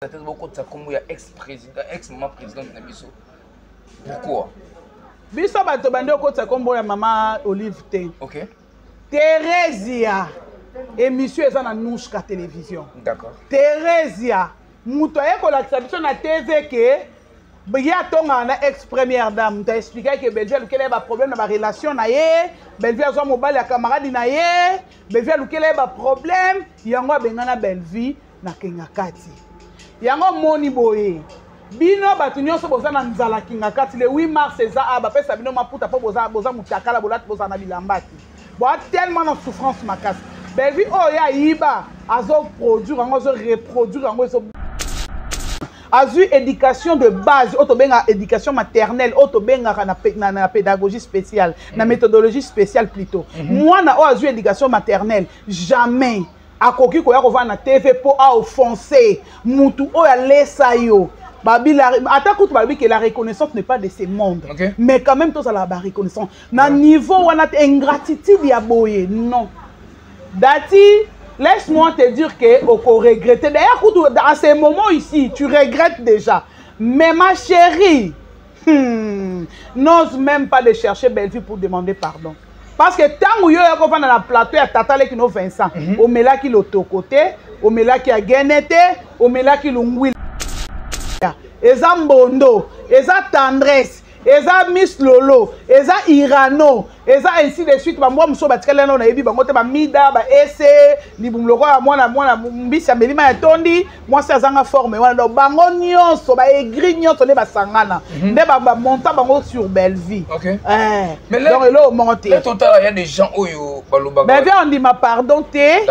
Te bokotisa nkombo ya ex président, ex mama présidente na biso, pourquoi? Biso bato bandi okotisa nkombo ya mama Olive te. Theresia, émission eza na Nushka Télévision. Theresia moto aye kolakisa biso na TV ke ye atongaka na ex première dame. Moto aexplikaki ke Bellevue alukela ye baproblème na barelation na ye. Bellevue azwa mobali ya camarade na ye, Bellevue alukela ye baproblème yango, abengana Bellevue na Kinga Kati. Yango moni boye, bino bato nyonso boza na nzala Kinga Kati, le 8 mars eza a bapesa bino maputa mpo boza, boza mutakala, bolati, bozala na bilamba te, boa tellement na souffrance makasi. Bellevue oyo ye ayiba, azoproduire yango, azoreproduire yango, ezo azwi éducation de base oyo tobengaka éducation maternelle, oyo tobengaka na pédagogie spéciale, na méthodologie spéciale plutôt. Mwana oyo azwi éducation maternelle jamais akoki koya kovanda na TV mpo aoffense mutu oyo alesa yo. Babi ata kutu balobi ke la reconnaissance n'est pas de ce monde, mais quand même tozalaka bareconnaissant na niveau wana te. Ingratitude ya boye, non. Dati, laisse-moi te dire que oko regretter. D'ailleurs kutu à ce moment ici, tu regrettes déjà. Mais ma chérie, n'ose même pas de chercher Bellevue pour demander pardon, parce que ntango yo oya kovanda na plateau ya tata leki no Vincent, omelaki lotoko te, omelaki agene te, omelaki lungwila. Eza mbondo, eza tendresse, eza Miss Lolo, eza Irano, eza ainsi de suite. Bambwa mosusu batikali nano, nayebi bango te, bamida baese libumu lokola mwana mwana mbisi amelima ya tondi, mwasi azanga forme wana. Donc bango nyonso baaigris nyonso nde basangana, nde bamonta bango sur Bellevue. Mais donc eloko moko te. Totala, y a des gens oyo balobaka Bellevue andima pardon te.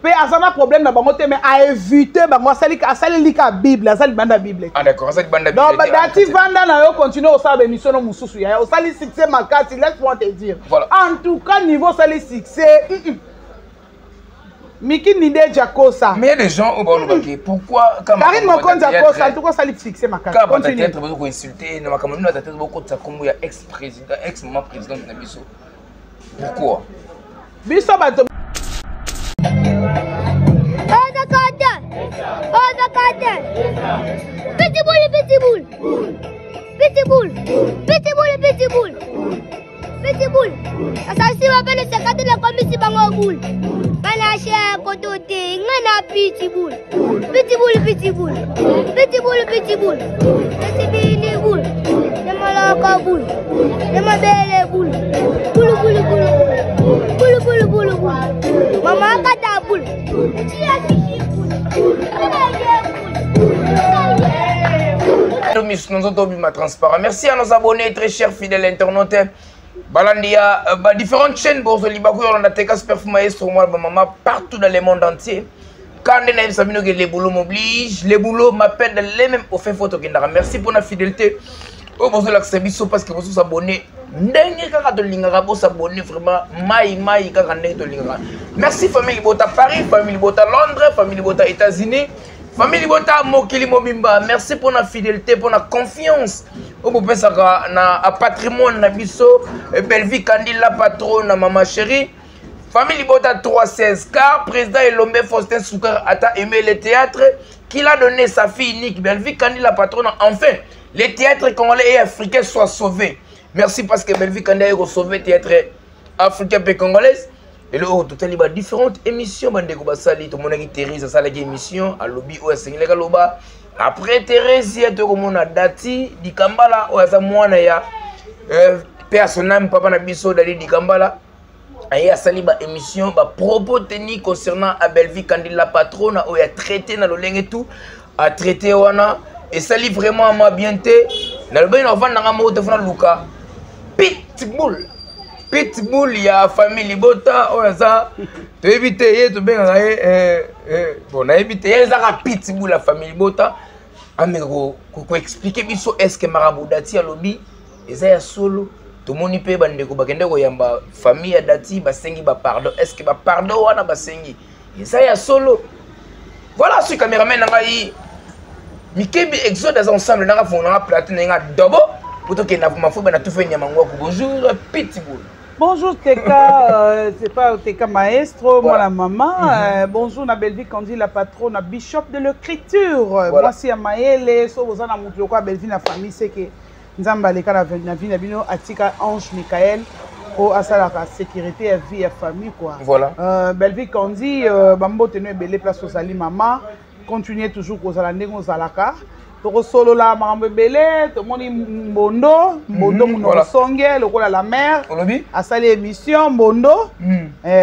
Mpe aza na problème na bango te, mais aévite bango, asaleli ka Bible, aza libanda Bible. Ah d'accord, aza libanda. Donc Dati, vanda na yo, continue osala baémission no mosusu yaya. Osali succès makasi, laisse moi te dire. En tout cas, niveau osali succès, Miki Nideja kosa. Mais il y a des gens oyo balobaki pourquoi Karine Mokonzi akosa. En tout cas, osali succès makasi. Kaka bato théâtre bazo koinsulte na makambo nino, ata te bokotisa nkombo ya ex président, ex mama présidente na biso, pourquoi? Biso bato Petit boule, petit boule. Petit boule. Petit boule, petit boule. Petit boule. Asasi wapele sekati na komisi bango boule. Bana share koto te nga na petit boule. Petit boule, petit boule. Petit boule, petit boule. Petit bini boule. Ne malaka boule. Ne mabele boule. Boule, boule, boule. Boule, boule, boule, boule. Mama kata boule. Chia shishi boule. Nous sommes transparent. Merci à nos abonnés, très chers fidèles internautes. Balandi ya ba différentes chaînes bozoli baku yolanda Tekas Perf Maestro moi ba mama partout dans le monde entier. Quand on a sabino que les boulots m'oblige, les boulots m'appellent les mêmes au fait photo kendaka. Merci pour la fidélité. Oyo bozolakisa biso parce que bozo s'abonner ndenge kaka tolingaka, bosabonner vraiment mai mai kaka ndenge tolingaka. Merci famille Libota Paris, famille Libota Londres, famille Libota États-Unis, famille Libota mokili mobimba. Merci pour la fidélité, pour la confiance oyo bopesaka na patrimoine na biso Bellevue Kandi, la patronne na mama chérie. Famille Libota 316, car président Elombe Faustin Soukar a aimé le théâtre qu'il a donné sa fille unique Bellevue Kandi, la patronne, enfin le théâtre congolais et africain soit sauvé. Merci parce que Bellevue Kandi a sauvé le théâtre africain et congolais. Lelo oyo totali ba différentes émissions bandeko basali, tomonaki Thérèse asalaki émission, alobi oyo asengelaki aloba. Après Thérèse ye, tokomona Dati Dikambala oyo aza mwana ya personnage papa na biso Dali Dikambala, aye asali ba émission, ba propos tenus concernant Bellevue Kandi, la patronne, oyo atraité na lolenge tout atraité wana esali vraiment ma bien te. Nalobaki na ovandanga moko te, fona luka pitbull, pitbull ya famille Libota oyo aza, toyebi te ye tobengaka ye bon, nayebi te, ye ezaka pitbull ya famille Libota, ameka koexpliquer biso est ce que makambo Dati alobi eza ya solo. Tomoni mpe bandeko bakende koyamba famille ya Dati, basengi bapardon. Est ce que bapardon wana basengi eza ya solo? Voilà, suis caméraman na ngai Mikebi Exode aza ensemble nanga fongo nanga plateau na nga dobo po tokenda mafuba na tufe nyama ngwaku. Bonjour pitbull. Bonjour Teka, c'est pas Teka Maestro, moi la maman. Bonjour na Bellevue Candy, la patronne, bishop de l'écriture. Voilà. Moi c'est Maëlle, so bozana mutu lokwa Bellevue na famille, c'est que Nzambe aleka na vie na bino atika ange Michael po asalaka sécurité ya vie ya famille quoi. Voilà. Bellevue Candy, bambote no ebele place ozali mama, continuer toujours kozala ndenge ozalaka. Tokosolola makambo ebele, tomoni Mbondo, Mbondo monoko songe lokola la mer. Olobi? Asali émission Mbondo.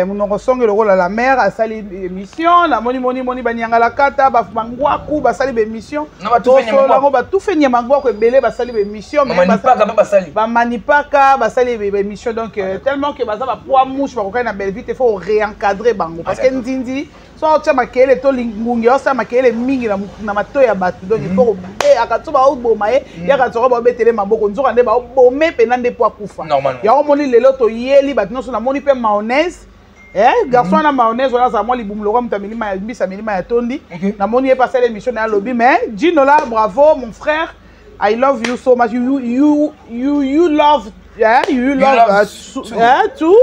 Monoko songe lokola la mer asali émission, namoni moni moni banyangala kata ba mangwaku basali ba émission. Na ba tufe nyama Tosolola ngo ba tufe nyama ngwaku ebele basali ba émission, mais Ba manipaka ba basali. Ba manipaka basali ba émission, donc, tellement que baza ba poids mouche ba kokana na Bellevue, il faut réencadrer bango parce que ndindi so otia makele to lingungi osala makele mingi na matoyi ya bato, donc il faut kobeyaka so baoboma ye, yaka soko baobetele maboko nzoka nde baobome mpena nde po akufa. Normalement. Yango omoni lelo toyeli bato nyonso, namoni mpe mayonnaise. Garçon wana mayonnaise wana azala mwa libumu lokwa moto ya milima ya mbisa, milima ya tondi. Namoni ye mpe asala émission na ye, alobi mais Gino là, bravo mon frère, I love you so much. You love, yeah, you love, love too. Too.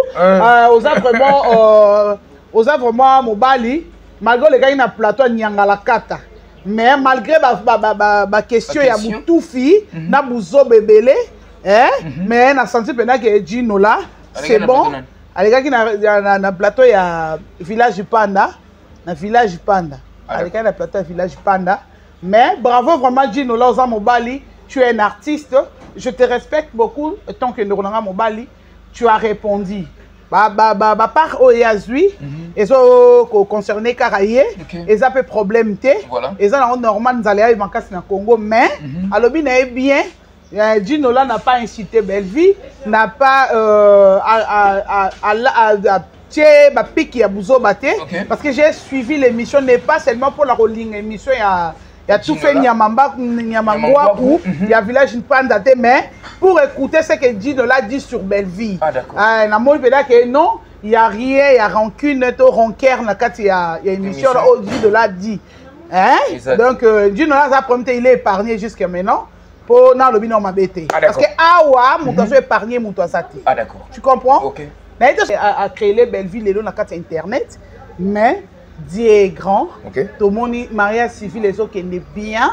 Oza vraiment, oza vraiment mobali malgré olekaki na plateau ya nyangala kata, mais malgré ba question ya Ba question. butufi na buzoba ebele, mais na senti mpena ke Gino là, Alekaki c'est na bon. plateau nani? Alekaki na plateau ya Village Panda, na Village Panda. Ah, Alekaki na plateau ya Village Panda, mais bravo vraiment Gino là, oza mobali, tu es un artiste, je te respecte beaucoup tant que ndeko nanga mobali, tu as répondu. Ba part oyo azwi ezo ko concerner kaka ye, eza pe problème te. Eza nango normal, nzala ya makasi na Congo, mais alobi na ye bien. Gino là n'a pas incité Bellevue, n'a pas à tie ba piki ya buzoba te. Parce que j'ai suivi l'émission, n'est pas seulement pour la rolling émission ya tout fait Gino là. Nyamamba, Nyamangwaku, Nyamangwaku. Ya Village Panda te, mais pour écouter ce que Gino là dit sur Bellevue. Ah, d'accord. Na moni peda que non, il y a rien, il y a rancune, to rancœur na kati ya émission là, Émission. oh, Gino là dit. Hein? Exact. Donc Gino là, ça promet, il est épargné jusqu'à maintenant. Po na lobi na mabete. Ah, Parce d'accord. que awa muto azo épargner muto azate. Ah, d'accord. Tu comprends? OK. Na ete a créé les Bellevue lelo na kati internet, mais Dieu est grand. Tomoni mariage civil ezokende bien.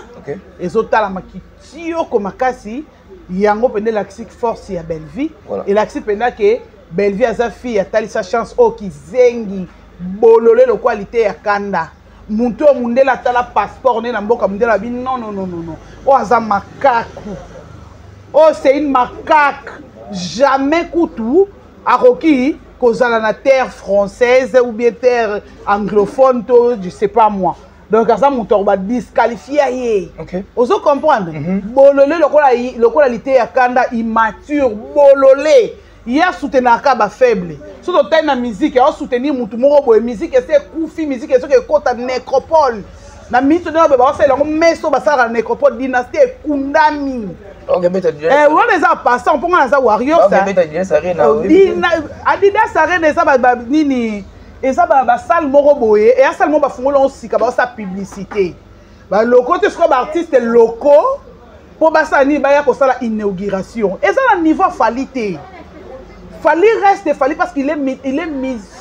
Ezotala makitio ko makasi yango pende la force ya Bellevue. Voilà. Et la penda ke Bellevue aza fille atali sa chance o kizengi bolole lo qualité ya kanda. Muntu oyo mundele atala passeport ne na mboka mundele abi non non non non non. O aza makaku. O c'est une macaque. Jamais kutu akoki kozala na terre française ou bien terre anglophone to je sais pas moi. Donc aza mutu ba disqualifier ye. Ozo comprendre? Bolole lokola lité ya kanda immature bolole. Ya soutenaka ba faible. Soto tay na musique, ya soutenir mutu moko boye musique c'est kufi musique c'est kota nécropole. Na mito na ba ba sala ngo meso ba sala nécropole dynastie ekundami. Ok, beta Adidas. Wana eza passant mpo nga naza warrior, Ok, ça. beta Adidas Arena, Oh, oui. Dina, Adidas Arena eza ba, ba, nini, eza ba, ba salle moko boye, et salle moko ba fungola ngo sika, ba sa publicité. Ba locaux te sikoyo ba artistes locaux, po basala nini, baya kosala inauguration. Eza na niveau Fally te. Fally reste Fally parce qu'il est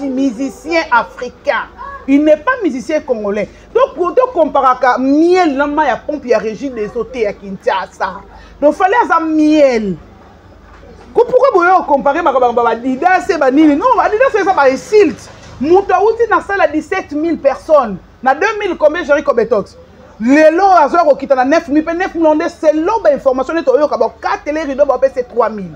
musicien africain. Il n'est pas musicien congolais. Donc, pour te comparer à miel, na ma ya pompe ya régie des eaux ya Kinshasa. Donc, Fally aza miel. Ko pourquoi boyo comparer ma ba ba Adidas et ba nini? Non, Adidas c'est ça ba insulte. Mutu auti na salle à 17 000 personnes. Na 2000 combien Jerry Kobetox? Lelo azo ko kita na 9 000, pe 9 000 onde selon ba information neto oyoka ba 4 les rideaux ba pese 3 000.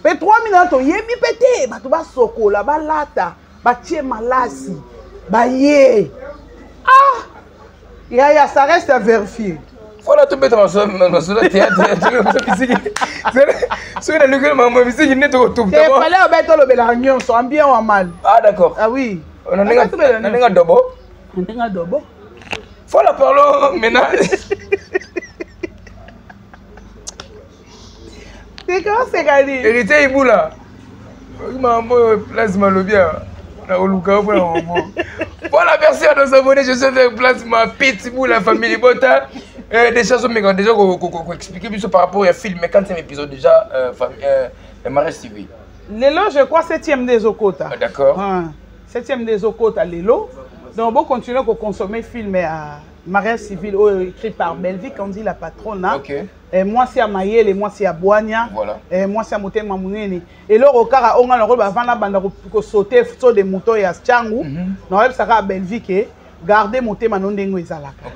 Pe 3 000 na to yebi pete bato ba sokola ba lata ba tie malasi ba ye. Ah! Ya ya ça reste à vérifier. Voilà tout bête ma so théâtre, tu musique. C'est na luka ma musique ne to to. Te fallait obeto lobela nyonso en bien ou en mal. Ah d'accord. Ah oui. On a nenga dobo. Nenga dobo. Voilà, parlons maintenant. C'est comment c'est gagné? Héritier Ibula. Mambo place malobia. Na oluka pour la mambo. Voilà, merci à nos abonnés. Je suis avec Plasma Pitbull, la famille Bota. Des choses, mais déjà, ko expliquer plus par rapport au film, mais quand c'est un épisode déjà, le mariage civil. Lelo, je crois, septième nde ezokota. Ah, d'accord. Ah, septième nde ezokota lelo. Donc bocontinue koconsommer film ya mariage civil oyo écrit par Belvi Kandi, la patronne. Eh, mwasi ya mayele, mwasi ya bwanya. Eh, mwasi ya motema monene. Eloko kaka oyo ngai nakoloba, avant nabanda kosauter saut de mouton ya Tshangu, nakoyebisaka ya Belvi ke garde motema no ndenge ezalaka.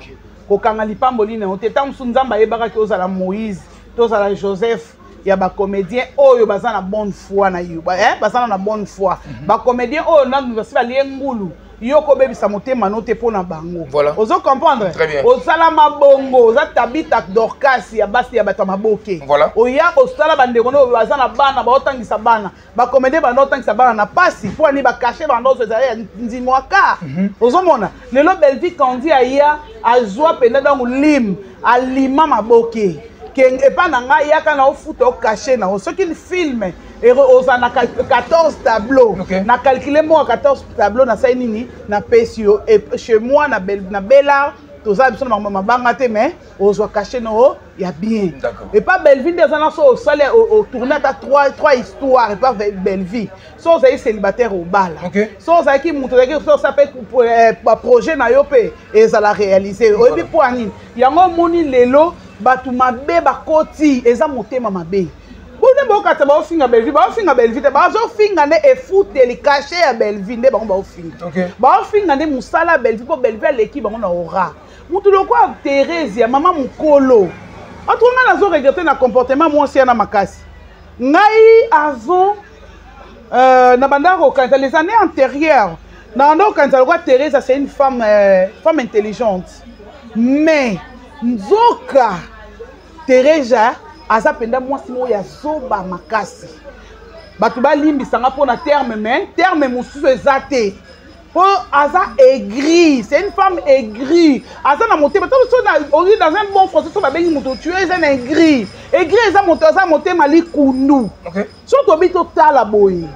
Kokanga lipamboli na yo te. Ntango mosusu Nzambe ayebakaki ozala Moïse, tozala Joseph ya bacomédien oyo baza na bonne foi na yo, eh? Baza na bonne foi. Bacomédien oyo nanu basi balie ngulu, yo kobebisa motema no te mpo na bango. Ozo comprendre? Très bien. Osala mabongo, oza Tabita Dorcas ya basi ya bato ya maboke. Oya kosala bandeko no baza na bana, baotangisa bana. Bacomédien banda otangisa bana na pasi mpo ani bacachet banda ozwa ezali ya ndimwaka. Ozomona lelo Belvi Kandi aya azwa mpenza, donc lime alima maboke ke epa na ngai, yaka na ofuta ocachet na yo. Soki film ozala na 14 tableau, na calcule moko 14 tableau, nasali nini, napesi yo. Chez moi na, na Belar, toza biso na makambo mabanga te, mais ozwa cachet na yo ya bien. Epa Bellevie nde eza na so osali, otourne ata trois histoire epa Bellevie, so ozali célibataire, obala. So ozalaki moto, ozalaki so osala mpe baprojet na yo mpe ezala réalisé. Oyebi mpo ya nini yango? Omoni lelo bato mabe bakoti, eza motema mabe. Bone bokata, baofinga Bellevie, baofinga Bellevie te, bazofinga nde efuteli cachet ya Bellevie nde bango baofinga. Baofinga nde mosala ya Bellevie, mpo Bellevie aleki bango na ora. Motu lokwa Therese ya mama mokolo atuka, ngai nazo regrete na comportement mwasi yana makasi. Ngai avant na bandaka kokanisa les années antérieures, na banda kokanisa lokwa Therese, c'est une femme intelligente, mais nzoka Therese aza mpenza mwasi moko ya zoba makasi. Bato balimbisanga mpona terme, mais terme mosusu eza te, mpo aza aigri, c'est une femme aigrie, aza na motema to so ori. Dans un bon français, so babengi moto tu eza na aigri, aigri eza moto aza motema likundu. So tobi totala boye,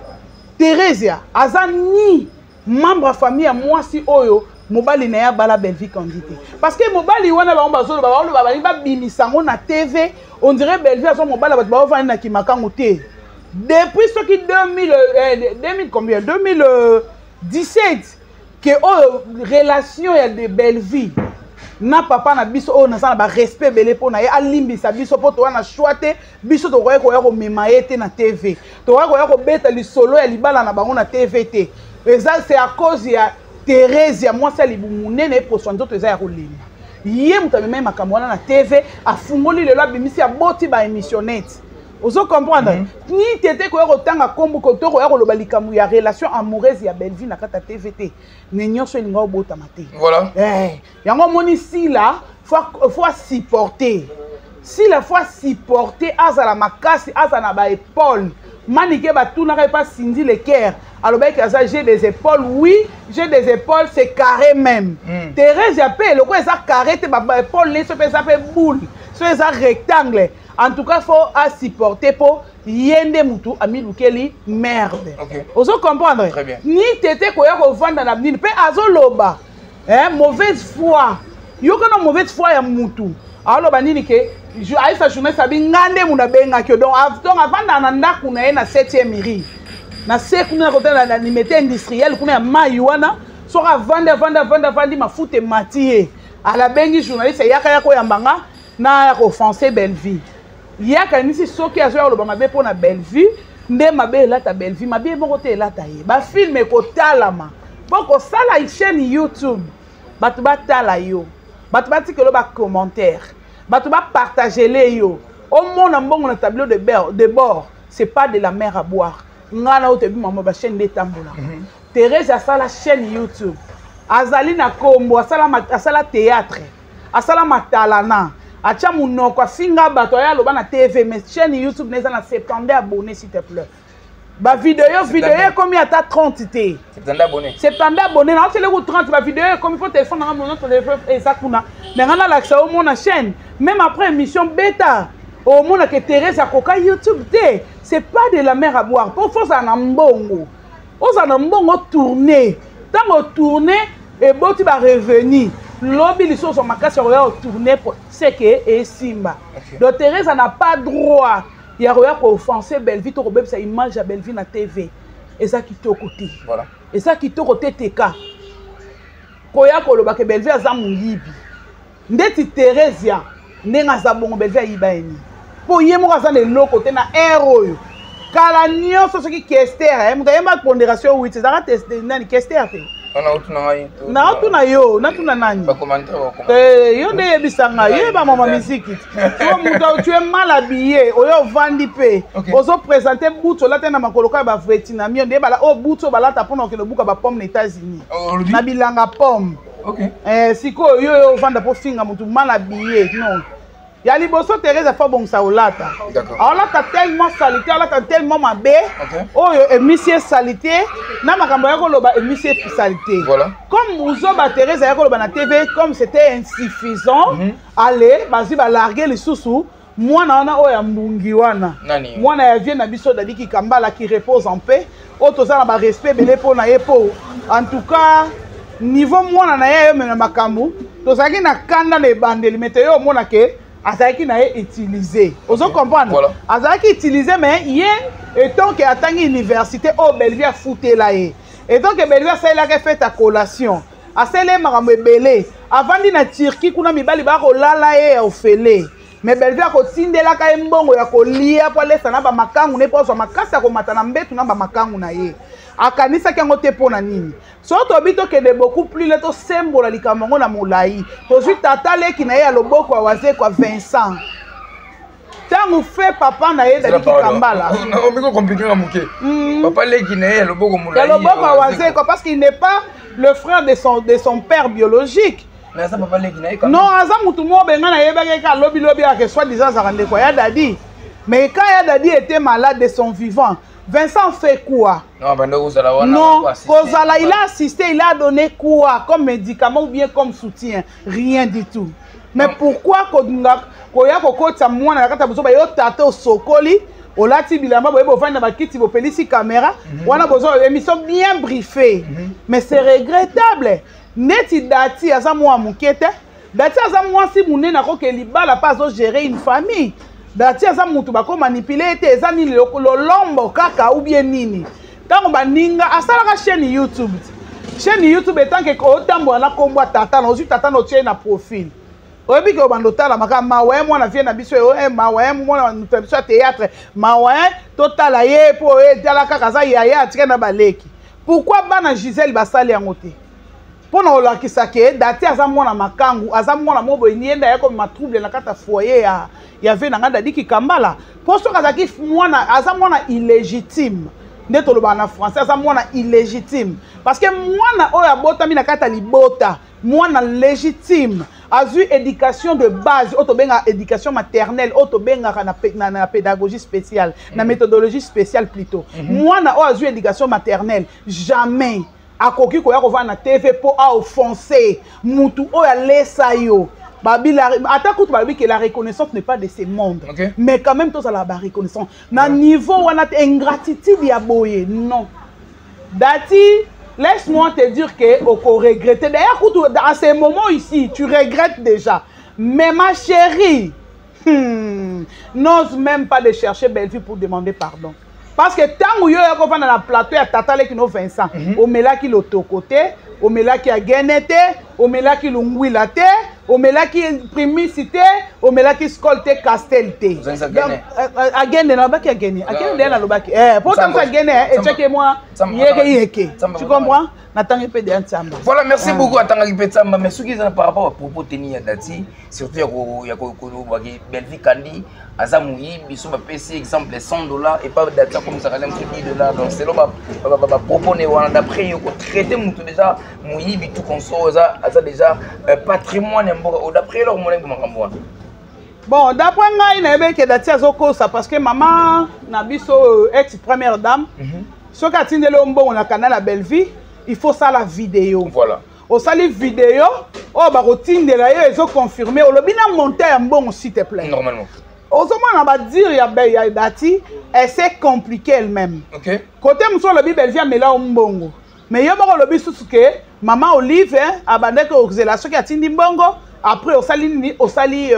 Theresia aza ni membre ya famille ya mwasi oyo mobali na ye abala Belvi Kandi te, parce que mobali wana bango bazoloba, baoloba, balingi babimisa yango na TV, on dirait Belvi aza mobali ya bato baovandi na Kimakangu te. Depuis soki 2000, 2000 combien, 2017, ke oyo relation ya de Bellevie na papa na biso oyo naza na barespect ebele mpo na ye, alimbisa biso mpo toza na choix te. Biso tokoki koya komema ye te na TV, tokoki koya kobeta lisolo ya libala na bango na TV te. Eza c'est à cause ya Therese ya mwasi ya libumu monene, eposwa nzoto eza ya kolemba. Ye moto amemai makambo wana na TV, afungoli lelo, abimisi, aboti baémissionnette. Ozo comprendre? Ni tete koya kotanga nkombo to koya koloba likambo ya relation amoureuse ya Bellevue na kati ya TV te, ne nyonso elinga obotama te. Eh, yango omoni Sila faut asupporter, Sila faut asupporter, azala makasi, azala na baépaule. Manike batunaka epa Cindy Leker, alobaki aza j'ai des épaules. Oui, j'ai des épaules, c'est carré même. Thérèse ya mpe eloko eza carré te, baépaule ne so mpe eza mpe boule, so eza rectangle. En tout cas, faut asupporter mpo ye nde mutu amilukeli merde. Ozo comprendre? Très bien. Ni tete koya kovanda na nini mpe azoloba, eh, mauvaise foi. Yoka na mauvaise foi ya mutu aloba nini ke ayesa journaliste abi nga nde mutu abengaki yo. Donc avandaka na ndako na ye na 7e rue, na se kuna na kotala na limete industriel kuna ya mai wana. Soki avandi, avandi, avandi, avandi, mafuta emati ye, alabengi journaliste, eyaka ya koyamba nga na ya koofense Bellevie. Ye akanisi soki azoya koloba mabe mpo na Bellevue nde mabe elata Bellevue. Mabe moko te elata ye. Bafilm ekotalama mpo kosala chaîne YouTube, bato batala yo, bato batikelo bacommentaire, bato bapartagele yo, omona mbongo na tableau de bord. C'est pas de la mer à boire. Ngai na oyo toyebi mama bachaîne nde etambolaka. Thérèse asala chaîne YouTube, azali na kombo, asala, asala théâtre, asala matalana, atya monoko, afinga bato, aya aloba na TV, mais chaîne YouTube na eza na 72 abonné. S'il te plaît, bavideo video ekomi ata 30 te. 72 abonnés. 72 abonné na otele ku 30. Bavideo ekomi mpo telefone nanga, mono telefone eza kuna me nga nalakisa. Omona chaîne, même après émission beta, omona ke Thérèse akoka YouTube te. C'est pas de la mer à boire mpo fo ozala na mbongo, ozala na mbongo, tourne. Ntango otourne, eboti barevenu, lobi lisusu ozwa makasi ya koya otourne, c'est que esimba. Donc Thérèse n'a pas droit. Ya koya kooffenser Bellevie to kobebisa image ya Bellevie na TV, eza kitoko te. Voilà. Eza kitoko te. Teka koya koloba ke Bellevie aza moyibi, ndeti Theresia ndenge aza bongo, Bellevie ayiba ye nini? Mpo ye moko aza na eloko te na aire oyo. Kala nyonso soki Kester, moto ayemba pondération 8, ezalaka nani? Kester te. Naotuna yo, natuna nani? Yo nde yebisa ngai, yeba mama miziki. So moto, tu es mal habillé, oyo ovandi mpe ozoprésente butu, olata na makolo kaka baVietnamien nde bala oyo butu oyo balata mpona okende obuka bapomme na États-Unis, na bilanga pomme. Sikoyo yo, yo ovanda mpo finga motu mal habillé, non. Ya liboso, Therese afa bongisa olata, aolata tellement salité, alata tellement mabe oyo emisi ye salité na makambo ya koloba, emisi ye salité. Comme ozoba, Therese aya koloba na TV, comme c'était insuffisant, ale bazwi balarge lisusu mwana wana oyo ya mbungi wana, mwana ya vie na biso Dadiki Kambala, qui repose en paix, oyo toza na barespect ebele mpo na ye, mpo en tout cas niveau mwana na ye ayomema makambo, tozalaki na kanda na ebandeli, mais toye omona ke azalaki na ye utiliser. Ozo comprendre? Voilà. Azalaki utiliser, mais ye étant ke atangi université oyo Bellevie afutela ye, étant ke Bellevie asalelaka fête ya collation, asali ye makambo ebele, avandi na Turquie kuna, mibali bakolala ye ya ofele, mais Bellevie akotindelaka ye mbongo ya kolia mpo alesa na bamakangu ne, mpo azwa makasi ya komata na mbetu na bamakangu na ye. Akanisaki yango te. Mpo na nini? So tobi tokende beaucoup plus le, tosembola likambo yango na molai. Tozwi tata leki na ye ya loboko ya Wazekwa, Vincent, ntango fe papa na ye Dadiki Kambala. Omiko compliqué nga moke. Papa leki na ye ya loboko molai. Ya loboko ya Wazekwa, parce qu'il n'est pas le frère de son père biologique. Mais aza papa leki na ye. Non, aza mutu moko benga nayebaki ka lobilobi ake soi-disant azalaka ndeko ya Dadi. Mais quand ya Dadi était malade de son vivant, Vincent fait quoi? Non, bando kozala wana. Non, kozala, il a assisté, il a donné quoi comme médicament ou bien comme soutien? Rien du tout. Mais pourquoi kolinga koya kokotisa mwana na kati ya bozoba? Yo tata osokoli, olati bilamba boye, bovandi na bakiti, bopelisi caméra wana, bozo émission bien briefé, mais c'est regrettable. Neti Dati aza mwa moke te, Dati aza mwasi monene, akoke libala mpe azogérer une famille. Dati aza mutu bakomanipuler ye te. Eza nini, lolombo kaka ou bien nini? Ntango baninga asalaka chaîne YouTube, chaîne YouTube etanke otambola na nkombo ya tata na, ozwi tata na, otie na profil, oyebi ke obanda otalamaka. Mawa ye mwana vie na biso, e mawa ye mwana moto na biso ya théâtre, mawa ye, totala ye mpo etala kaka aza yaya atika na baleki. Pourquoi bana Gisele basali yango te? Mpo na kolakisa ke Dati aza mwana makangu, aza mwana moko boye, ye nde aya komema trouble na kati ya foyer ya vie na ngai Dadiki Kambala. Mpo soki azalaki mwana, aza mwana illégitime nde tolobaka na français, aza mwana illégitime, parce que mwana oyo abotami na kati ya libota, mwana légitime azwi éducation de base oyo tobengaka éducation maternelle, oyo tobengaka na pédagogie spéciale, na méthodologie spéciale plutôt. Mwana oyo azwi éducation maternelle jamais akoki koya kovanda na TV mpo aoffense mutu oyo alesa yo. Babi ata kutu balobi ke la reconnaissance n'est pas de ce monde, mais quand même tozala bareconnaissant na niveau wana te. Ingratitude ya boye, non. Dati, laisse-moi te dire que oko regretter. D'ailleurs kutu à ce moment ici, tu regrettes déjà. Mais ma chérie, n'ose même pas de chercher Bellevue pour demander pardon, parce que ntango yo oya kovanda na plateau ya tata leki no Vincent, omelaki lotoko te, omelaki agene te, omelaki lungwila te, omelaki Primisi te, omelaki Skol te, Castel te. Agene nalobaki, agene, agene nde nalobaki po ntango agene etiaki mwa yeke yeke, tu comprends? Natangi mpe deya Ntsamba. Voilà, merci beaucoup. Atangaki mpe Ntsamba. Mais soki eza par rapport à propos teni ya Dati, surtout ya kolobaki Bellevie Kandi aza moyibi, so bapesi exemple 100 $ epa Dati akomisaka nde mosu 10 $. Donc selon bapropos ne wana, d'après yo, kotraite motu déjà moyibi, tout consort, aza déjà patrimoine ya mboka oyo, d'après eloko monaki makambo wana? Bon, d'après ngai, nayebi ke Dati azokosa, parce que mama na biso, ex première dame, soki atindeli yo mbongo na canal ya Bellevie, il faut sala video. Osali video oyo bakotindela yo, ezoconfirme, olobi na montant ya mbongo, s'il te plaît. Normalement. Ozomona badire ya Dati, elle s'est compliquée elle-même. Côté mosusu olobi Bellevie amela yo mbongo, mais yo moko olobi susu ke mama Olive abandaki kozela soki atindi mbongo. Après osali nini? Osali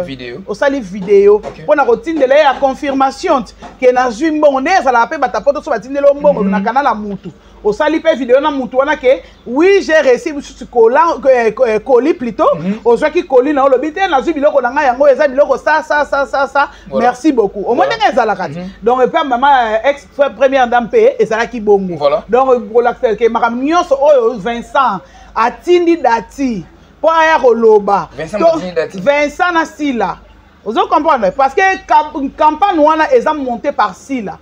Video. Osali video mpona kotindela ye ya confirmation ke nazwi mbongo. Nde ezalaka mpe bato poto so batindela yo mbongo na kanala ya mutu, osali mpe video na mutu wana ke oui, j'ai reçu mosusu colis plutôt. Ozwaki colis na olobi te nazwi biloko na ngai, yango eza biloko ça ça ça ça ça. Voilà. Merci beaucoup. Omoi ndenge ezalaka te. Donc epe mama ex première dame mpe ezalaki bongo. Donc kolakisa ke makambo nyonso oyo Vincent atindi dati mpo aya koloba. Vincent atindi dati. Vincent na Sila, ozo comprendre, parce que campagne wana eza monté par Sila.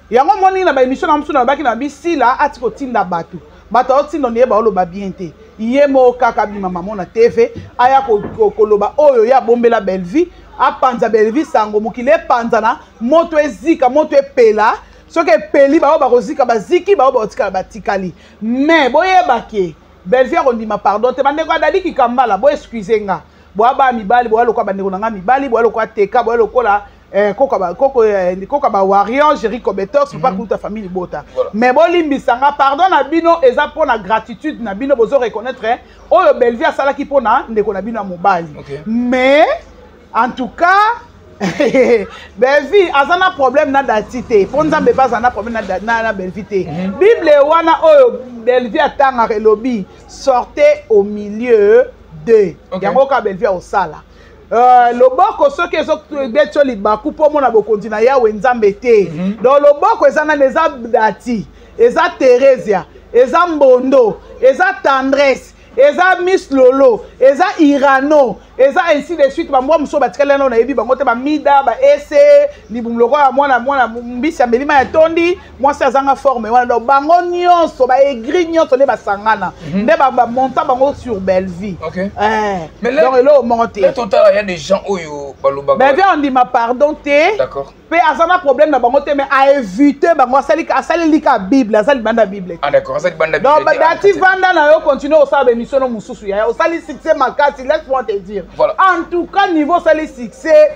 Yango moni na baémission na mosusu nalobaki na bisila ati kotinda bato, bato aotinda ye baoloba bien te. Ye moko kaka bima mamo na TV, aya koloba oyo ye abombela Bellevie, apanza Bellevie sango, mokili epanzana, moto ezika, moto epela. Soki epeli, bao bakozika baziki, bao bakotikala batikali. Mais boyebake Bellevie akondima pardon te. Bandeko ya Dadi Kikambala, boexcuse nga, boya baya mibali, boya lokola bandeko na nga mibali, boya lokola teka, boya lokola koka ba warrior Jericho Betox, papa kuluta famille libota. Mais bolimbisa nga, pardon na bino eza mpona gratitude na bino, bozo reconnaître oyo Bellevie asalaki mpona ndeko na bino ya mobali. Mais en tout cas, Bellevie aza na problème na dati te, mpo Nzambe mpe aza na problème na Bellevie te. Bible wana oyo Bellevie atangaka elobi: "Sortez au milieu de." Yango kaka Bellevie akosala. Loboko soki ezobeti yo libaku mpo omona bokonzi na Yawe Nzambe te. Donc loboko eza nani? Eza dati, eza Theresia, eza Mbondo, eza Tendresse, eza Miss Lolo, eza Irano, eza ainsi de suite. Bambwa mosusu batikali nano nayebi bango te, bamida baese libumu lokola mwana mwana mbisi ya melima ya tondi, mwasi azanga forme wana. Donc bango nyonso baaigris nyonso nde basangana, nde bamonta bango sur Bellevie. Donc eloko moko te. Totala, ya des gens oyo balobaka. Bellevie andima pardon te. Mpe aza na problème na bango te, mais aévite bango, asaleli ka Bible, aza libanda Bible. Ah d'accord, aza libanda. Donc dati vanda na yo, continue osala baémission no mosusu yaya. Osali succès makasi, laisse moi te dire. En tout cas, niveau osali succès,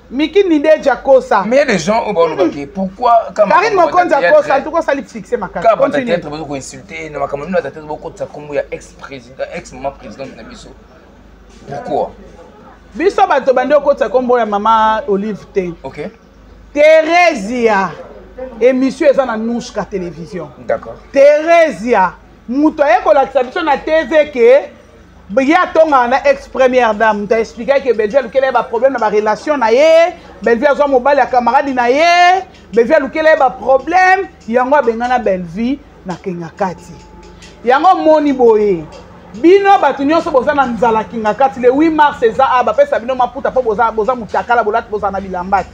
Miki Nideja akosa. Mais il y a des gens oyo balobaki pourquoi. Karine Mokonzi akosa. En tout cas, osali succès makasi. Kaka bato théâtre bazo koinsulte na makambo nino, ata bokotisa kombo ya ex président, ex mama présidente na biso, pourquoi? Biso bato bandi okotisa kombo ya mama Olive te. Theresia, émission eza na Nushka Télévision. Theresia moto aye kolakisa biso na TV ke ye atongaka na ex première dame. Moto aexplikaki ke Bellevie alukela ye baproblème na barelation na ye. Bellevie azwa mobali ya camarade na ye, Bellevie alukela ye baproblème, yango abengana Bellevie na Kenga Kati. Yango moni boye, bino bato nyonso boza na nzala Kinga Kati, le 8 mars eza a bapesa bino maputa mpo boza, boza mutakala, bolati, bozala na bilamba te,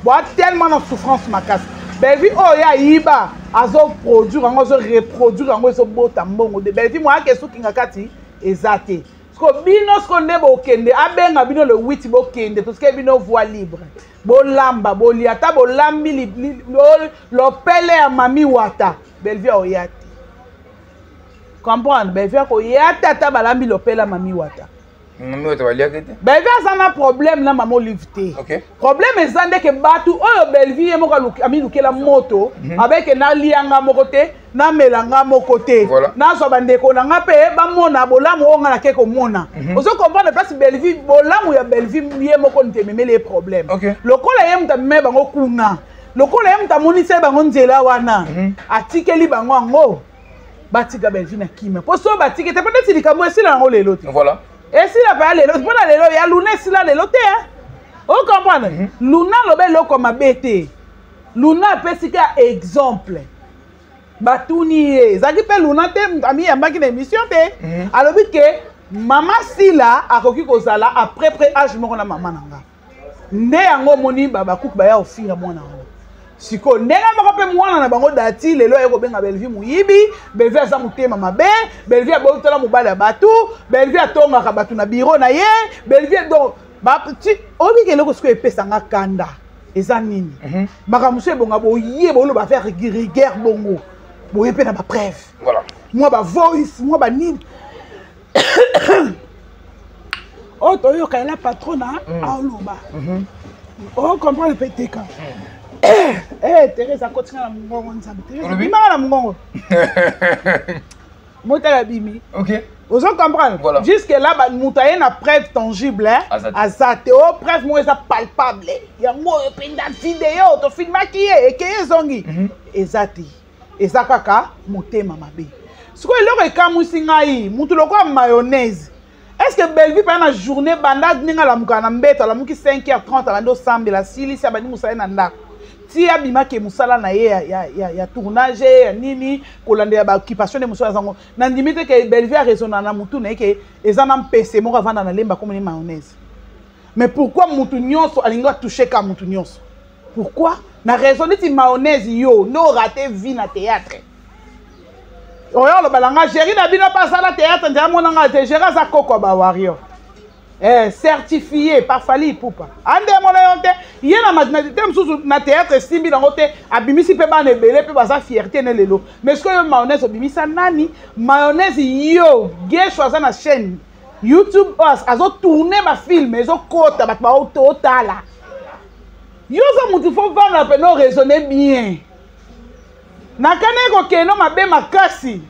boa tellement na souffrance makasi. Bellevie oyo ye ayiba, azoproduire yango, azoreproduire yango, ezobota mbongo de Bellevie moyaka esukinga kati eza te. Siko bino siko nde bokende, abenga bino le 8, bokende, tosike bino voie libre, bolamba, bolia, ata bolambi lopele ya mami wata, Bellevie aoya te. Comprendre, Bellevie akoya te ata balambi lopele ya mami wata. Mami wata baliaki te. Bellevie aza na problème na mama Olive te. Problème eza ndeke bato oyo Bellevie ye moko amilukela moto. Abeke nalianga moko te, namela nga moko te. Nazwa bandeko na nga mpe bamona bolamu oyo nga nake komona. Ozo comprendre place Bellevie, bolamu ya Bellevie ye moko nte ememeli ye problème. Lokola ye moto amemeli bango kuna, lokola ye moto amonisi ye bango nzela wana, atikeli bango yango, batika Bellevie na kimia. Mpo so batiki te, mpo neti likambo esila yango lelo te. Esila mpe ya lelo, mpo na lelo ya Luna esila lelo te. Ocomprendre? Luna aloba eloko mabe te. Luna apesi ka exemple, batuni ye, ezalaki mpe Luna te amiyambaki na émission te. Alobi ke mama Sila akoki kozala après près âge moko na mama na nga. Nde yango omoni bakuku baya kofinga mwana yango. Sikoyo ndenge moko mpe mwana na bango dati lelo aye kobenga Bellevie moyibi, Bellevie aza motema mabe, Bellevie abotala mobali ya bato, Bellevie atongaka bato na biro na ye, Bellevie. Donc oyebiki eloko sikoyo epesanga kanda eza nini? Makambo mosusu ebonga boye, boloba faire rigueur bongo, boye mpe na bapreuve, mwa bavoice, mwa banini oyo toyoka ela patrona aoloba. Ocomprendre mpe teka. Therese akotinga na mongongo, Nzambe, Therese bimaka na mongongo, motala bimi. Ozo comprendre? Voilà. Jusque là, ba moto aye na preuve tangible, hein? Aza te. Aza te. O preuve moko eza palpable. Yango oyo mpenza video tofilmaki ye ekeye ezongi. Eza te. Eza kaka motema mabe. Sikoyo eloko ekamwisi ngai, moto lokola mayonnaise. Est-ce que Bellevue pendant la journée banda ndenge alamukaka na mbeto, alamuki 5h30 abandi osambela, asilisi abandi mosala na ndako. Ti abimaki mosala na ye ya tournage ya nini, kolandela ba occupation nde mosala zango. Nandimi te ke Bellevue a raisonna na mutu na ye ke eza na mpese moko avanda na lemba komoni mayonnaise. Mais pourquoi mutu nyonso alingi atoucher ka mutu nyonso? Pourquoi? Na raison neti mayonnaise yo nde oraté vie na théâtre. Oyo oloba na nga Jerry na bino mpe asala théâtre nzela mona nga te. Jerry aza koko ya ba warrior. Certifié par Fally Ipupa. Ande mona yo te ye na maternité mosusu na théâtre esimbi nango te, abimisi mpe bana ebele mpe baza fierté ne lelo. Mais soki oyo mayonnaise obimisa nani? Mayonnaise yo Gesho aza na chaîne YouTube oyo azo tourner ba film ezokota bato baotala. Yo oza mutu faut vanda mpe no raisonner bien. Nakani ekokende mabe makasi.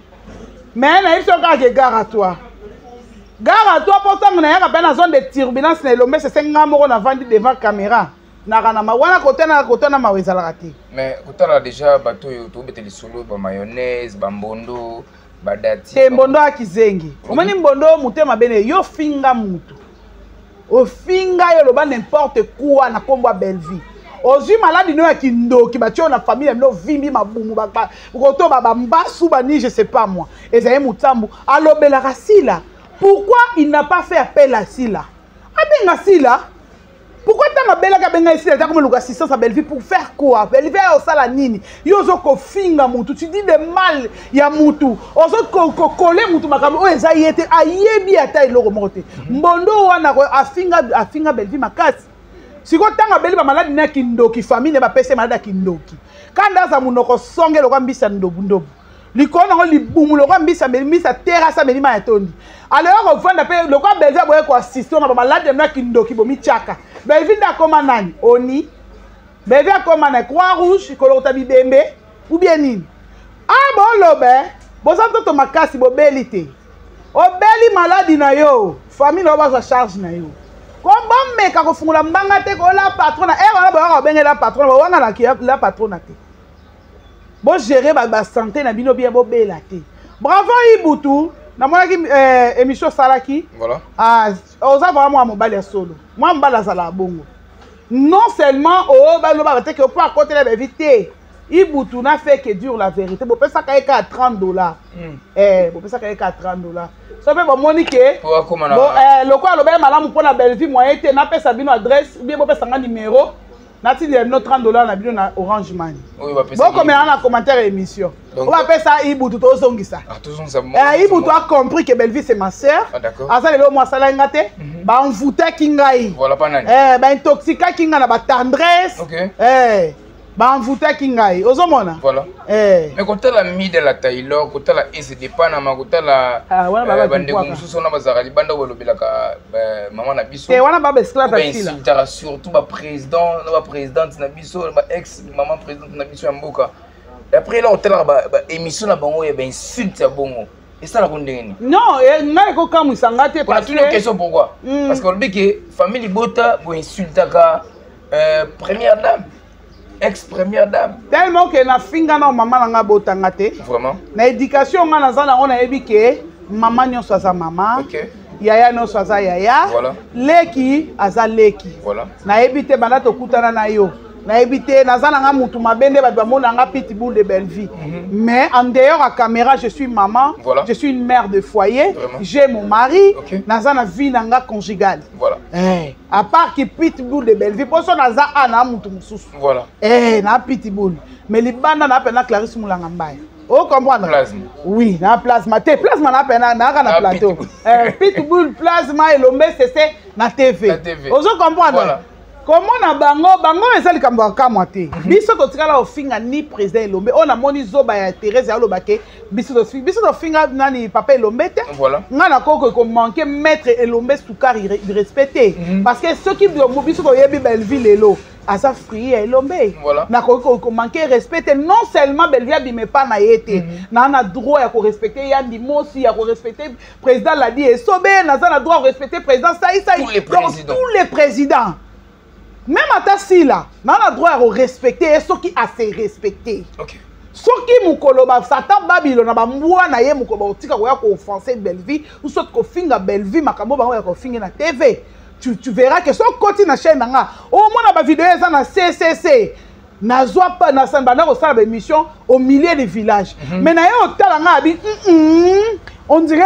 Mais nayebi soki kaka ke gare à toi. Gare à toi mpo ntango nayaka mpe na zone de turbulence na elombe sese nga moko navandi devant caméra. Naka na ma wana kotana kotana mawa ezalaka te. Mais kotala déjà bato oyo tobeta lisolo ba mayonnaise, ba mbondo, ba dati. Te mbondo ya kizengi. Omoni mbondo motema bene yo finga mutu. Ofinga yo loba n'importe quoi na kombo ya Bellevue. Ozwi maladi no ya kindoki batie yo na famille ya bino vimbi mabumu ba, ba, koto ba, ba mbasu ba ni je sais pas moi. Ezali Mutambu alobelaka Sila. Pourquoi il n'a pas fait appel à Sila? Abenga Sila. Pourquoi tant abelaka abenga Sila ta comme luka assistance à Bellevue pour faire quoi? Bellevue ayo sala nini? Yo ozo kofinga mutu, tu dis de mal ya mutu. Ozo ko ko coller mutu makambo oyo eza ye te, ayebi ata eloko moko te. Mbondo wana ko afinga afinga Bellevue makasi. Siko tanga beli ba maladi na kindoki, famille ne ba pese maladi ya kindoki. Kanda za munoko songe lokwa mbisa ndobu ndobu. Likolo nango libumu lokwa mbisa meli mbisa terrasse meli ma ya tondi. Alors kovanda pe lokwa Bellevue boye ko assister na ba maladi na kindoki bomi tchaka. Bellevue nda koma nani? Oni. Bellevue akoma na Croix Rouge kolokota bibembe ou bien nini? Ah bolobe, boza nzoto makasi bobeli te. Obeli maladi na yo, famille na yo bazwa charge na yo. Ko bomeka kofungola mbanga te ko la patrona, eh wana boyaka kobengela patrona, bowanga na ki la patrona te. Bo gérer ba santé na bino bien bobela te. Bravo Ibutu, namonaki émission salaki. Voilà. Ah, oza vraiment mwa mobali ya solo. Mwa mobali azala bongo. Non seulement oh ba loba te que po akotela ba éviter. Ibutu n'a fait que dire la vérité. Bo pesa ka eka $30. Eh, bo pesa ka eka $30. So pe bo moni ke Po akoma na bo loko aloba malamu pona Bellevue moyen te na pesa bino adresse bien bo pesa nga numéro. Natindi ya bino $30 na bino na Orange Money. Oyo ba pesa Boko mela na commentaire ya émission. Donc, Oyo ba pesa Ibutu tozongisa. Ah, tozongisa mo. Ibutu a compris que Bellevue c'est ma sœur. Ah, d'accord. Aza lelo mo asala nga te. Ba envoûtaki ngai. Voilà pas nani. Ba intoxikaki nga na ba tendresse. OK. Ba envoûtaki ngai. Ozomona? Voilà. Mais kotala Mida la Taylor, kotala SD Panama, kotala, Ah, wana ba ba bandeko kikwaka. mosusu wana bazalaka libanda oyo balobelaka, ba, mama na biso. Te, wana ba ba esclave Ba ya Sila. insultaka surtout ba président, na ba présidente na biso, na ba ex maman présidente na biso ya mboka. Et après là, otalaka ba émission na bango ya ba insulte ya bongo. Esalaka ndenge nini? Non, ngai ekokamwisa nga te Pour la parce toute que question pourquoi? Parce que olobi ke famille libota bo insultaka, première dame, ex première dame. Tellement que na finga na mama na nga botanga te. Vraiment? Na éducation nga naza nango nayebi ke mama nyonso aza mama. OK. Yaya nyonso aza yaya. Voilà. Leki aza leki. Voilà. Nayebi te banda tokutana na yo. Nayebi te naza na nga mutu mabe nde bato bamona nga pitbull de Bellevue. Mais en dehors à caméra, je suis maman. Voilà. Je suis une mère de foyer. Vraiment. J'ai mon mari. OK. Naza na vie na nga conjugale. Voilà. À part ki pitbull de Bellevue, poso naza a na mutu mususu. Voilà. Na pitbull. Mais libanda na pena Clarisse Mulanga Mbaya. O comprendre? Plasma. Oui, na plasma. Te plasma na pena na ka na Na plateau. pitbull. Pitbull plasma elombe cc na TV. Na TV. Ozo comprendre? Voilà. Komona bango, bango eza likambo ya kamwa te. Biso totikala kofinga ni président Elombe. Oyo namoni zoba ya Thérèse aloba ke biso tofinga, biso tofinga nani papa Elombe te. Voilà. Nga nakoki komanke maître Elombe sukari respect te. Parce que soki biso toyebi Bellevue lelo aza fruit ya Elombe. Voilà. Nakoki komanke respect te. Non seulement Bellevue abime pa na ye te. Na na droit ya korespecte Yandi Mosi, ya korespecte président Ladi Esobe, naza na droit ya korespecte président Saï Saï. Tous les Donc, présidents. tous les présidents. Même ata Sila, na na droit ya korespecte ye soki ase respecte. Ok. Soki mokolo ba Satan Babylone na ba mbwa na ye mokolo ba otika koya ko offenser Bellevue ou soit kofinga Bellevue makambo bango ya kofinga na TV. Tu verras que soki okoti na chaîne na nga, omona ba vidéo eza na CCC. Nazwa pa na samba na kosala ba émission au milieu du village. Mais na ye otala nga abi, on dirait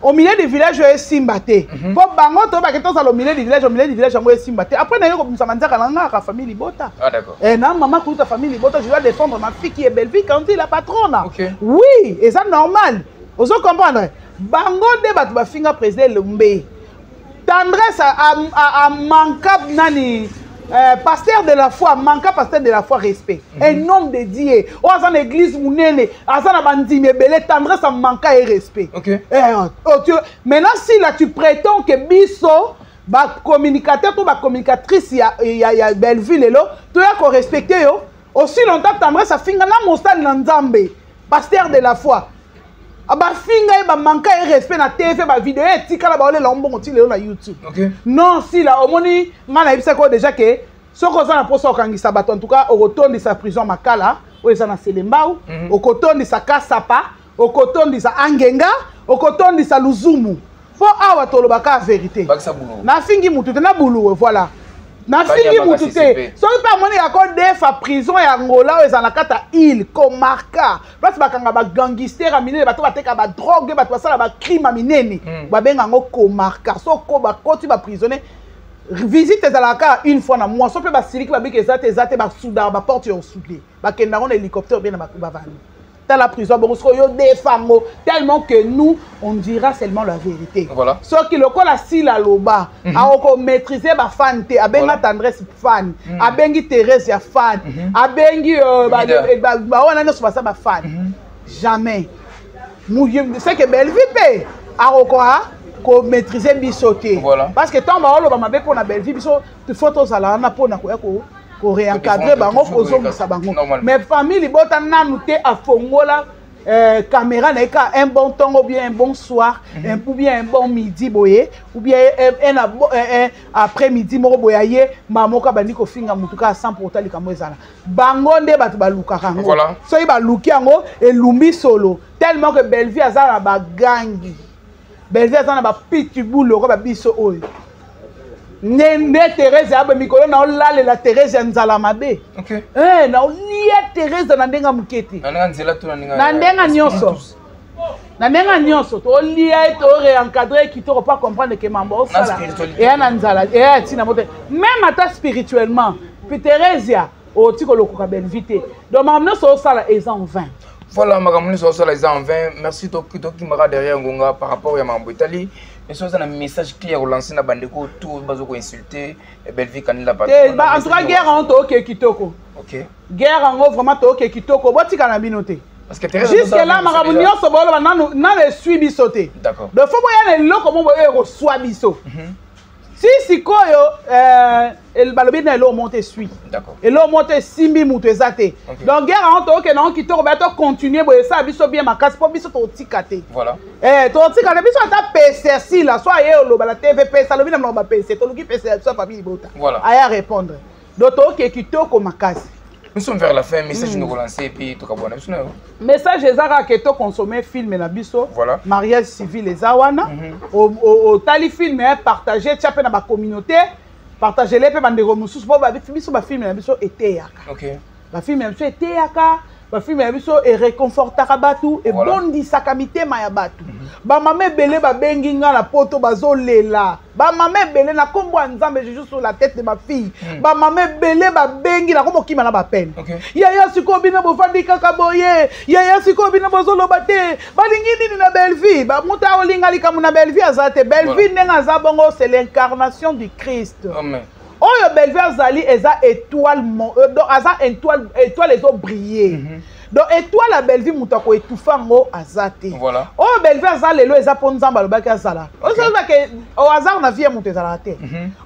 au milieu du village oyo esimba te. Po bango to ba ke tozala au milieu du village, au milieu du village yango esimba te. Après na ye kobimisa manzaka na nga ka famille libota. Ah d'accord. Eh na maman kuta famille libota, je dois défendre ma fille qui est Bellevue quand il la patronne. Ok. Oui, et ça normal. Ozo comprendre. Bango nde bato bafinga président Elombe. Tendresse a manqué nani, pasteur de la foi, manqua pasteur de la foi respect. Un homme de Dieu. Oh, aza na église munene, aza na bandimi ebele, tendresse a manqua et respect. Ok. Eh, oh, tu, maintenant si là tu prétends que biso ba communicateur ou ba communicatrice ya ya ya Bellevue lelo, to ya ko respecter yo. Aussi longtemps tendresse a finga na mosali na Nzambe, pasteur de la foi. Ba finga ye ba manqua et respect na TV ba vidéo etikala ba olela mbongo ti lelo na YouTube. Ok. Non, si la omoni nga na yebisa ko déjà que soko oza na posa okangisa bato, en tout cas okotondisa prison Makala oyo eza na Selembao, okotondisa Kasapa, okotondisa Angenga, okotondisa Luzumu. Po awa tolobaka vérité. Bakisa bulu. Na fingi mutu te na bulu, voilà. Na Banya fingi mutu bakasi te. CP. Soki pe amoni ya ko defa prison ya Angola oyo eza na kata île Comarca. Place bakanga ba gangster ya minene, bato bateka ba drogue, bato basala ba crime ya minene. Babenga yango Comarca. Soko bakoti ba prisonnier, visite ezalaka une fois na mois. Soki pe basiliki babiki eza te, eza te, basudaka ba porte ya osudé. Bakenda yango na hélicoptère bien na bavandi. T'as la prison, bon, parce que yo défango, tellement que nous, on dira seulement la vérité. Voilà. Ce qui le cola si la loba, a oko maîtriser ba fan te, a benga tendresse fan, a bengi Thérèse ya fan, a bengi, ba, Leader. ba, ba, wana nyonso baza ba fan. Jamais. Mouye, c'est que Bellevue pe, a oko a ko maîtriser biso te. Voilà. Parce que tant ba oloba mabe pona Bellevue biso, il faut tozala wana pona koya ko ko réencadrer Ko défendre bango, toujours kozongisa bango. Normalement. Mais famille libota nanu te afongola, caméra na eka un bon temps ou bien un bon soir, ou bien un bon midi boye, ou bien un après-midi moko boye ye, mama moko abandi kofinga mutu kaka sans pour autant likambo ezala. Bango nde bato balukaka yango. Voilà. Soki baluki yango, elumbi solo. Tellement que Bellevue aza na bagangi. Bellevue aza na ba pitbull loko ba biso oyo. Nde, nde Thérèse abe mikolo na olalela Thérèse ya nzala mabe. Ok. Eh, na olia Thérèse na ndenga mukete. Na ndenga nzela to na ndenga Na ndenga nyonso. Na ndenga nyonso to olia et to réencadrer kitoko pas comprendre que mambo Na osala. spiritualité. Et na nzala, et ya tina mote. Même ata spirituellement, puis Thérèse oti kolokoka Bellevue te. Donc makambo nyonso osala eza en vain. Voilà, makambo nyonso osala eza en vain. Merci tokimaka derrière ngonga par rapport ya makambo etali. Mais soki oza na message clair olancé na bandeko tout bazo ko insulter Bellevue Kanila pa. Te, ba, en tout cas, guerre en toke kitoko. Ok. Guerre en gros, vraiment toke kitoko. Botika na bino te. Parce que Thérèse Jusque là, Adosa, makambo déjà. nyonso boloba nanu, nanu esui biso te. D'accord. Donc, faut boya na eloko moko oyo ekoswa biso. Si sikoyo balobi na eloko moko te esui. D'accord. Eloko moko te esimbi mutu eza te. Ok. Donc, guerre en toke na kitoko, ba to continuer boye ça biso bien makasi po biso totika te. Voilà. Eh, totika te biso ata PCC la soit ye oloba la TVP, ça lobi na ba PC, toluki PC biso famille libota. Voilà. Aya répondre. Donc toke kitoko makasi. Nous sommes vers la fin, message nous relancer et puis tout kabona. Biso na yo. Message ezaka ke to consommer film na biso. Voilà. Mariage civil eza wana. O tali film hein, partager tia pe na ba communauté, partager les pe bandeko mususu po ba biso ba film na biso eteyaka. OK. Ba film na biso eteyaka, ba film na biso e réconfortaka batu, e Voilà. bondisaka mitema ya batu. Ba mama ebele ba bengi nga na poto bazolela. Ba mama ebele na kombo ya Nzambe, je joue sur la tête de ma fille. Ba mama ebele ba bengi na kombo kima na ba peine. Ok. Yaya siko bino bofandi kaka boye. Yaya siko bino bozoloba te. Balingi nini na Bellevue? Ba muta olinga likambo na Bellevue aza te. Bellevue Voilà. ndenge aza bongo, c'est l'incarnation du Christ. Amen. Oyo Bellevue azali eza étoile, donc aza étoile, étoile ezobrille. Donc étoile ya Bellevue, moto akoétouffer yango aza te. Oyo Bellevue aza lelo eza mpo Nzambe alobaki azala. Ozolobake au hasard na vie ya moto ezalaka te.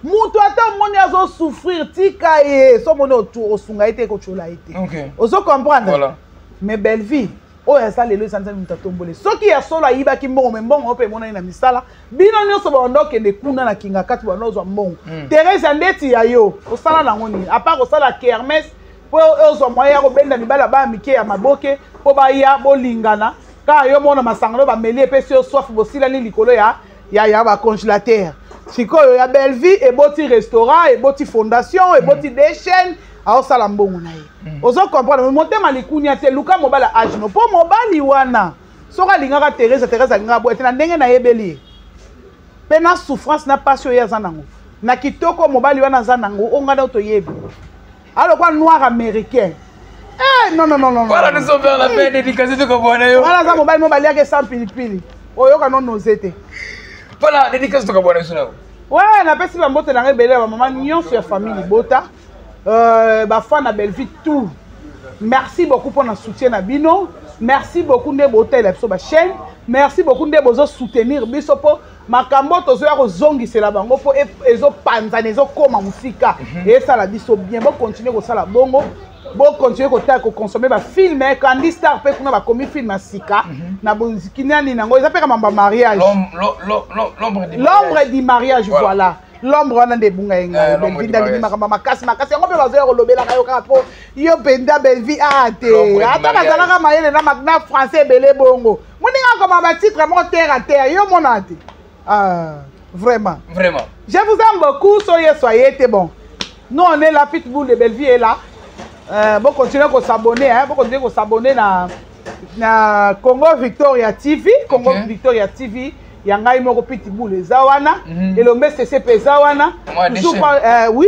Moto ata omoni azosouffrir, tika ye. So omoni osunga ye te, ekotiola ye te. Ozo comprendre? Mais Bellevue oyo aza lelo eza Nzambe moto atombole. Soki ya solo ayibaki mbongo, me mbongo oyo mpe emonani na misala. Bino nyonso banda okende kuna na kinga kati, banda ozwa mbongo. Therese, ndeti ya yo, osala nango nini à part kosala kermesse mpo ozwa moyen ya kobenda mibali ya bana mike ya maboke mpo baya bolingana kaka yo mona masangano bameli, epesi yo soif, bosilani likolo ya bacongélateur. Sikoyo ya Bellevue eboti restaurant, eboti fondation, eboti des chaînes, aosala mbongo na ye. Ozo comprendre? Motema likunia te. Luka mobali age no, mpo mobali wana soki alingaka Therese, Therese alingaka boye te. Na ndenge nayebeli ye mpe na souffrance na pasi oyo aza nango, na kitoko mobali wana aza nango, oyo ngai na toyebi alokwa noir américain. Eh, non, non, non, non. Voilà, nous sommes vers la fin. Dédicace de Kabwana yo. Voilà, za mobali mo baliaka sans pilipili. Oyoka non ose te. Voilà, dédicace de Kabwana yo. Ouais, napesi bambote na ngai ebele ya bamama nyonso ya famille libota, bafan na Bellevue tout. Merci beaucoup mpona soutien na bino. Merci beaucoup nde botalela biso bachaîne. Merci beaucoup nde bozosoutenir biso, mpo makambo tozoya kozongisela bango mpo ezopanzana, ezokóma mosika, esala biso bien. Bocontinue kosala bongo, bocontinue kotala, koconsommer bafilm. Candy Star mpe kuna bakomi film ya sika na bonziki nani nango, eza mpe ka mambo ya mariage. L'ombre du mariage, voilà. L'ombre wana nde ebunga ye ngai. Bellevue nde alingi makambo makasi makasi, yango mpe bazoya kolobelaka yo kaka mpo yo mpenza Bellevue a te. Ata bazalaka mayele na français ebele bongo, moninga akoma batitre moko terre à terre, yo mona te. Ah, vraiment. Vraiment. Je vous aime beaucoup. Soyez, soyez te bon. Nous, on est là. Pitbull de Bellevue est là. Bon, continuez à s'abonner, hein. Bon, continuez à s'abonner na Congo Victoria TV, Congo Victoria TV ya ngai moko Pitbull eza wana. Elombe cc mpe eza wana. Toujours pas, oui.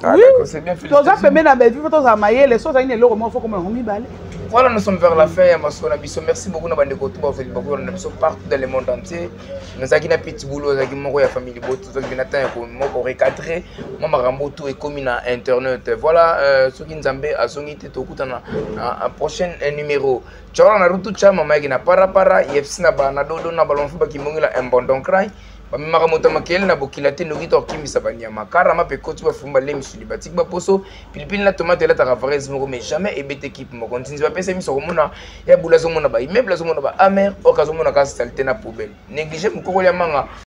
Ah, oui, toza pembeni na Bellevue, fo tozala mayele. So ozali na eloko moko, fo komona yango mibale. Voilà, nous sommes vers la fin ya masolo na biso. Merci beaucoup na bandeko tout bazali bakolo na biso partout dans le monde entier. Nazalaki na Pitbull, ozalaki moko ya famille Liboto. Tozalaki na temps ya moko recadrer mwa makambo tout ekomi na internet. Voilà, soki Nzambe azongi te, tokutana na prochain numéro. Tshora na rutu cha mama yaki na parapara yefsi na bana dodo na balonfu bakimongela imbondon cry bamemaka moto ya makele na bokila te, noki to akimisa banyama karama mpe koti bafumba lemisuli batiki baposo pilipili na tomate elataka fraise moko, mais jamais ebete équipe moko. Nzinzi bapesa miso komona ya bula, azomona baimmeuble, azomona ba amer, or azomona kaka saleté na poubelle néglige mokokoli ya manga.